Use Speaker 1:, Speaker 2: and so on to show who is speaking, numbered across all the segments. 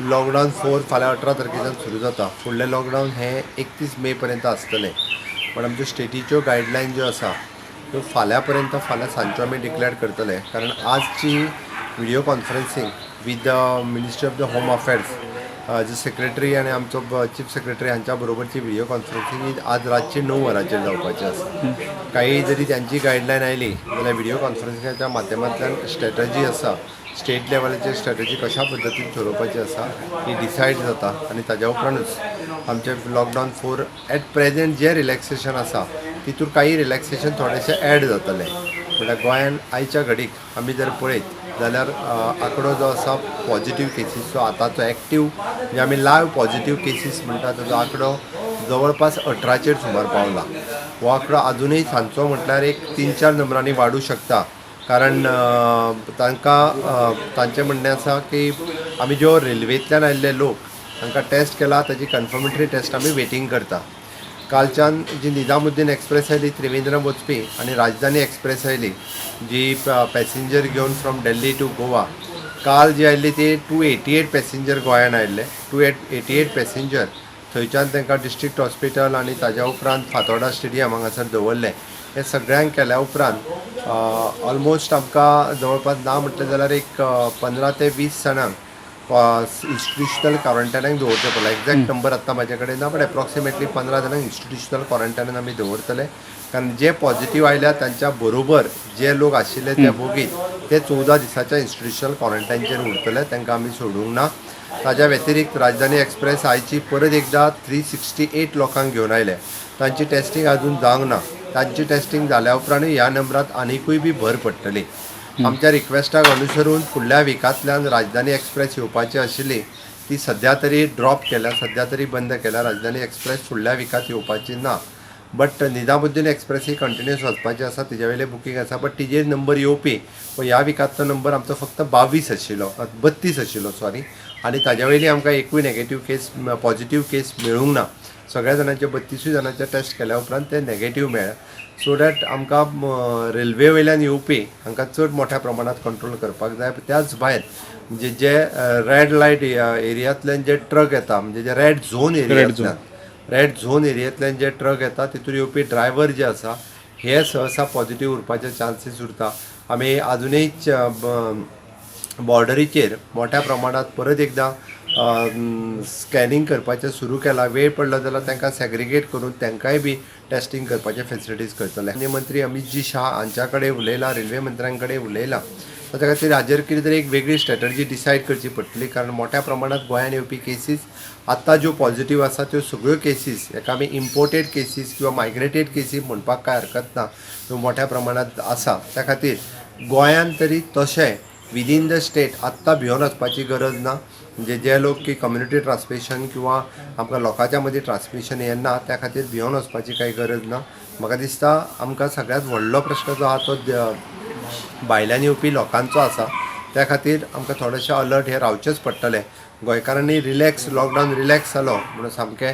Speaker 1: Lockdown 4 फाल्यां 18 तारखेच्यान सुरू जाता. फुडलें लॉकडावन हें 31 मे पर्यंत आसतलें. पण आमच्यो स्टेटीच्यो गायडलायन ज्यो आसा त्यो फाल्यां पर्यंत, फाल्यां सांजच्यो आमी डिक्लेअर करतले. कारण आजची video conferencing with the Ministry of the Home Affairs J secretary आनी आमचो चीफ सेक्रेटरी हांच्या बरोबरची व्हिडियो कॉन्फरन्सींग ही आज रातची 9 वरांचेर जावपाची आसा. काही जरी त्यांची गायडलायन आयली जाल्यार व्हिडियो कॉन्फरन्सिंगाच्या माध्यमांतल्यान स्ट्रॅटजी आसा, स्टेट लेवलाचेर स्ट्रॅटजी कशा पद्दतीन थरोवपाची आसा ही डिसायड जाता आनी ताज्या उपरांतूच आमचें lockdown 4 at present J relaxation आसा तितूर काही रिलॅक्सेशन थोडेशें एड जातलें. म्हणल्यार गोंयान आयच्या घडीक आमी जर पळयत जाल्यार आंकडो जो आसा पॉझिटीव केसीसचो, आतांचो एक्टीव म्हणजे आमी लायव पॉझिटीव केसीस म्हणटा ताजो आंकडो जवळपास 18चेर सुमार पावला. हो आंकडो आजुनूय सांजचो म्हटल्यार एक 3-4 नंबरांनी वाडूं शकता. कारण तांकां तांचें म्हणणें आसा की आमी ज्यो रेल्वेंतल्यान आयिल्ले लोक तांकां टेस्ट केला ताजी कन्फर्मेटरी टेस्ट आमी वेटींग करता. कालच्यान जी निजामुद्दीन एक्सप्रेस आयली त्रिवेंद्रम वचपी आनी राजधानी एक्सप्रेस आयली जी पॅसेंजर घेवन फ्रॉम दिल्ली टू गोवा, काल जी आयल्ली ती 288 पॅसेंजर गोंयान आयिल्ले. 288 पॅसेंजर थंयच्यान तांकां डिस्ट्रिक्ट हॉस्पिटल आनी ताज्या उपरांत फातोर्डा स्टेडियम हांगासर दवरलें. हें सगळ्यांक केल्या उपरांत ऑलमोस्ट आमकां जवळपास ना म्हटलें जाल्यार एक 15 ते 20 जाणांक इन्स्टिट्युशनल क्वॉरंटायनाक दवरचें पडलें. एग्जॅक्ट नंबर आत्तां म्हाजे कडेन ना, बट एप्रॉक्सिमेटली 15 जाणांक इन्स्टिट्युशनल क्वॉरंटायनान आमी दवरतले. कारण जे पॉझिटीव आयल्या तांच्या बरोबर जे लोक आशिल्ले त्या बोगीत ते 14 दिसाच्या इन्स्टिट्युशनल क्वॉरंटायनचेर उरतले, तांकां आमी सोडूंक ना. ताज्या व्यतिरिक्त राजधानी एक्सप्रेस आयची परत एकदां 368 लोकांक घेवन आयले. तांची टेस्टींग अजून जावंक ना. तांची टेस्टींग जाल्या उपरांतूय ह्या नंबरात आनिकूय बी भर पडटली. आमच्या रिक्वेस्टाक अनुसरून फुडल्या विकांतल्यान राजधानी एक्सप्रेस येवपाची आशिल्ली ती सद्या तरी ड्रॉप केल्या, सद्या तरी बंद केल्या. राजधानी एक्सप्रेस फुडल्या विकांत येवपाची ना, but Nizamuddin express he continuous वचपाची आसा, तिजे वयलें बुकींग आसा, बट तिजेर नंबर येवपी पूण ह्या विकांतलो नंबर आमचो फक्त 22 आशिल्लो, 32 आशिल्लो सॉरी, आनी ताज्या वयली आमकां एकूय नेगेटीव केस, पॉझिटीव केस मेळूंक ना. सगळ्या जाणांचे, 32ूय जाणांचे टेस्ट केल्या उपरांत ते नेगेटीव मेळ्ळे. सो that आमकां रेल्वे वयल्यान येवपी हांकां चड मोठ्या प्रमाणात कंट्रोल करपाक जाय. त्याच भायर म्हणजे जे रेड लायट एरियांतल्यान जे ट्रक येता, म्हणजे जे रेड झोन एरियांतल्यान, रेड झोन एरियांतल्यान जे ट्रक येता तितून येवपी ड्रायव्हर जे आसा हे सहसा पॉझिटीव उरपाचे चान्सीस उरता. आमी आजुनूय बॉर्डरीचेर मोठ्या प्रमाणात परत एकदां स्कॅनिंग करपाचें सुरू केलां. वेळ पडलो जाल्यार तांकां सेग्रिगेट करून तांकांय बी टेस्टींग करपाचे फेसिलिटीज करतले. माननीय मंत्री अमीतजी शाह हांच्या कडेन उलयलां, रेल्वे मंत्र्यां कडेन उलयलां. ताच्या खातीर हाजेर कितें तरी एक वेगळी स्ट्रेटजी डिसायड करची पडटली. कारण मोठ्या प्रमाणात गोंयान येवपी केसीस आत्तां ज्यो पॉझिटीव आसा त्यो सगळ्यो केसीस हेका आमी इम्पोर्टेड केसीस किंवा मायग्रेटेड केसी म्हणपाक कांय हरकत ना, त्यो मोठ्या प्रमाणात आसा. त्या खातीर गोंयान तरी तशें विदीन the state आत्तां भियोन वचपाची गरज ना. म्हणजे जे लोक की कम्युनिटी ट्रान्समिशन किंवा आमकां लोकांच्या मदीं ट्रान्समिशन येना त्या खातीर भियोन वचपाची कांय गरज ना. म्हाका दिसता आमकां सगळ्यांत व्हडलो प्रश्न जो आहा तो भायल्यान येवपी लोकांचो आसा. त्या खातीर आमकां थोडेशें अलर्ट हे रावचेंच पडटलें. गोंयकारांनी रिलॅक्स, लॉकडावन रिलॅक्स जालो म्हणून सामकें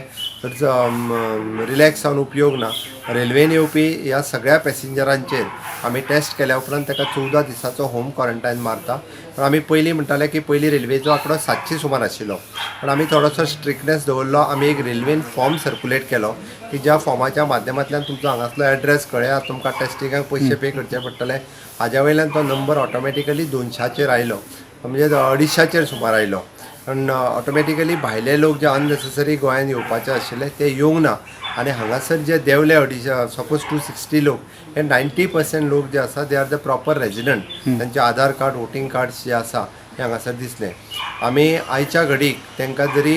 Speaker 1: रिलॅक्स जावन उपयोग ना. रेल्वेन येवपी ह्या सगळ्या पॅसेंजरांचेर आमी टेस्ट केल्या उपरांत ताका 14 दिसाचो होम क्वॉरंटायन मारता. पण आमी पयलीं म्हणटाले की पयलीं रेल्वेचो आंकडो 700 सुमार आशिल्लो, पण आमी थोडोसो स्ट्रिक्टनेस दवरलो. आमी एक रेल्वेन फॉर्म सर्कुलेट केलो की ज्या फॉर्माच्या माध्यमांतल्यान तुमचो हांगासलो एड्रेस कळयात, तुमकां टेस्टिंगाक पयशे पे करचे पडटले. हाज्या वयल्यान तो नंबर ऑटोमॅटिकली 200चेर आयलो, म्हणजे 250चेर सुमार आयलो. कारण ऑटोमॅटिकली भायले लोक जे अननेसेसरी गोंयान येवपाचे आशिल्ले ते येवंक ना आनी हांगासर जे देंवले 250, सपोज 260 लोक, हे 90% लोक जे आसा they are the proper resident. तांचे आधार कार्ड, वोटींग कार्ड्स जे आसा ते हांगासर दिसले. आमी आयच्या घडीक तांकां जरी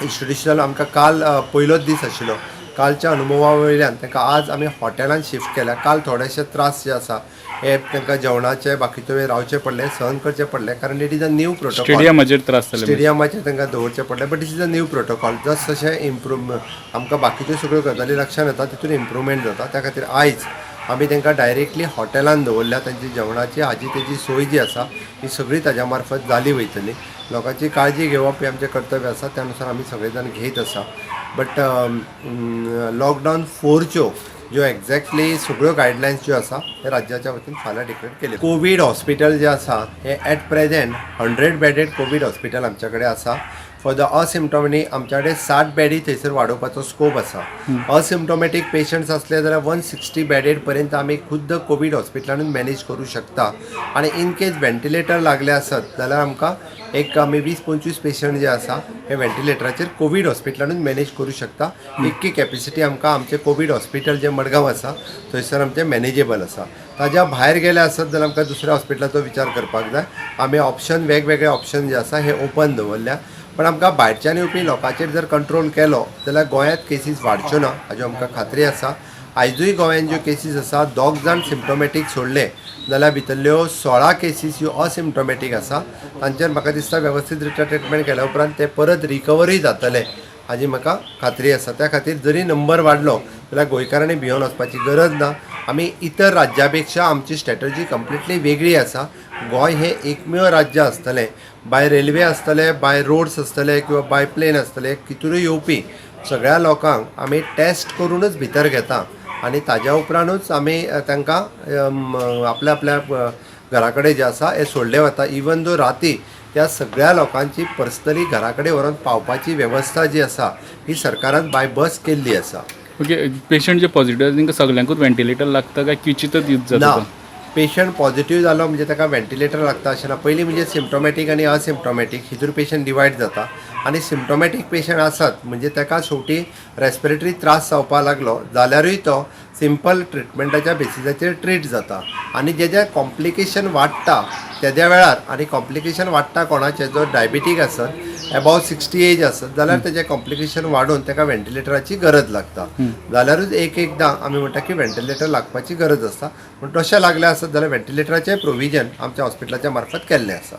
Speaker 1: इन्स्टिट्युशनल, आमकां काल पयलोच दीस आशिल्लो, कालच्या अनुभवा वयल्यान तांकां आज आमी हॉटेलान शिफ्ट केल्या. काल थोडेशे त्रास जे आसा हे तांकां जेवणाचे बाकीचे वेळ रावचे पडले, सहन करचे पडले, कारण it is a new protocol.
Speaker 2: स्टेडियमाचेर त्रास जाले.
Speaker 1: स्टेडियमाचेर तांकां दवरचें पडलें, but this is a new protocol. जस जशें इम्प्रूव आमकां बाकीच्यो सगळ्यो गजाली लक्षात येता तितून इम्प्रुवमेंट जाता. त्या खातीर आयज आमी तांकां डायरेक्टली हॉटेलान दवरल्या. तांची जेवणाची हाजी तेजी सोय जी आसा ही सगळी ताज्या मार्फत जाली वयतली. लोकांची काळजी घेवप हें आमचें कर्तव्य आसा, त्या नुसार आमी सगळे जाण घेयत आसा. बट लॉकडावन 4च्यो ज्यो एग्जॅक्टली सगळ्यो गायडलायन्स ज्यो आसा हे राज्याच्या वतीन फाल्यां डिक्लेअर केले. कोवीड हॉस्पिटल जे आसा हे at present 100 bedded COVID hospital आमच्या कडेन आसा. फॉर the असिम्टोमॅटीक आमच्या कडेन 60 बेडी थंयसर वाडोवपाचो स्कोप आसा. असिम्टोमॅटीक पेशंट्स आसले जाल्यार 160 बेडेड पर्यंत आमी खुद्द कोवीड हॉस्पिटलानूच मॅनेज करूं शकता आनी इन केस व्हेंटिलेटर लागले आसत जाल्यार आमकां एक आमी 20-25 पेशंट जे आसा हे व्हेंटिलेटराचेर कोवीड हॉस्पिटलानूच मॅनेज करूं शकता. इतकी कॅपेसिटी आमकां आमचें कोवीड हॉस्पिटल जें मडगांव आसा थंयसर आमचें मॅनेजेबल आसा. ताज्या भायर गेले आसत जाल्यार आमकां दुसऱ्या हॉस्पिटलाचो विचार करपाक जाय. आमी ऑप्शन, वेगवेगळे ऑप्शन जे आसा हे ओपन दवरल्या, पण आमकां भायरच्यान येवपी लोकांचेर जर कंट्रोल केलो जाल्यार गोंयांत केसीस वाडच्यो ना हाजी आमकां खात्री आसा. आयजूय गोंयांत ज्यो केसीस आसा, दोग जाण सिम्टोमॅटीक सोडले जाल्यार भितरल्यो 16 केसीस ह्यो असिम्टोमॅटीक आसा. तांचेर म्हाका दिसता वेवस्थीत रित्या ट्रिटमेंट केल्या उपरांत ते परत रिकवरूय जातले हाजी म्हाका खात्री आसा. त्या खातीर जरी नंबर वाडलो जाल्यार गोंयकारांनी भियोन वचपाची गरज ना. आमी इतर राज्या पेक्षा आमची स्ट्रॅटजी कंप्लिटली वेगळी आसा. गोंय हें एकमेव राज्य आसतलें, बाय रेल्वे आसतले, बाय रोड्स आसतले किंवा बाय प्लेन आसतले, कितूय येवपी सगळ्या लोकांक आमी टेस्ट करूनच भितर घेता आनी ताज्या उपरांतूच आमी तांकां आपल्या आपल्या घरा कडेन जे आसा हे सोडले वता. इवन दो राती त्या सगळ्या लोकांची पर्सनली घरा कडेन व्हरोन पावपाची वेवस्था जी आसा ही सरकारान बाय बस केल्ली आसा.
Speaker 2: ओके, पेशंट जे पॉझिटिव्ह आसा तांकां सगल्यांकूच व्हेंटिलेटर लागता काय क्वचितच यूज
Speaker 1: ना.
Speaker 2: जाता?
Speaker 1: पेशंट पॉझिटिव्ह जालो म्हणजे ताका व्हेंटिलेटर लागता अशें ना. पयलीं म्हणजे सिम्टोमॅटीक आनी असिम्टोमॅटीक हितूर पेशंट डिवायड जाता आनी सिम्टोमॅटीक पेशंट आसत म्हणजे ताका शेवटी रेस्पिरेटरी त्रास जावपाक लागलो जाल्यारूय तो सिंपल ट्रिटमेंटाच्या बेसिसाचेर ट्रीट जाता आनी जेजे कॉम्प्लिकेशन वाडटा तेद्या वेळार, आनी कॉम्प्लिकेशन वाडटा कोणाचें, जो डायबिटीक आसत, एबाव 60 एज आसत जाल्यार तेजें कॉम्प्लिकेशन वाडून ताका व्हेंटिलेटराची गरज लागता, जाल्यारूच एक एकदां आमी म्हणटा की व्हेंटिलेटर लागपाची गरज आसता. पूण तशें लागलें आसत जाल्यार व्हेंटिलेटराचें प्रोविजन आमच्या हॉस्पिटलाच्या मार्फत केल्लें आसा.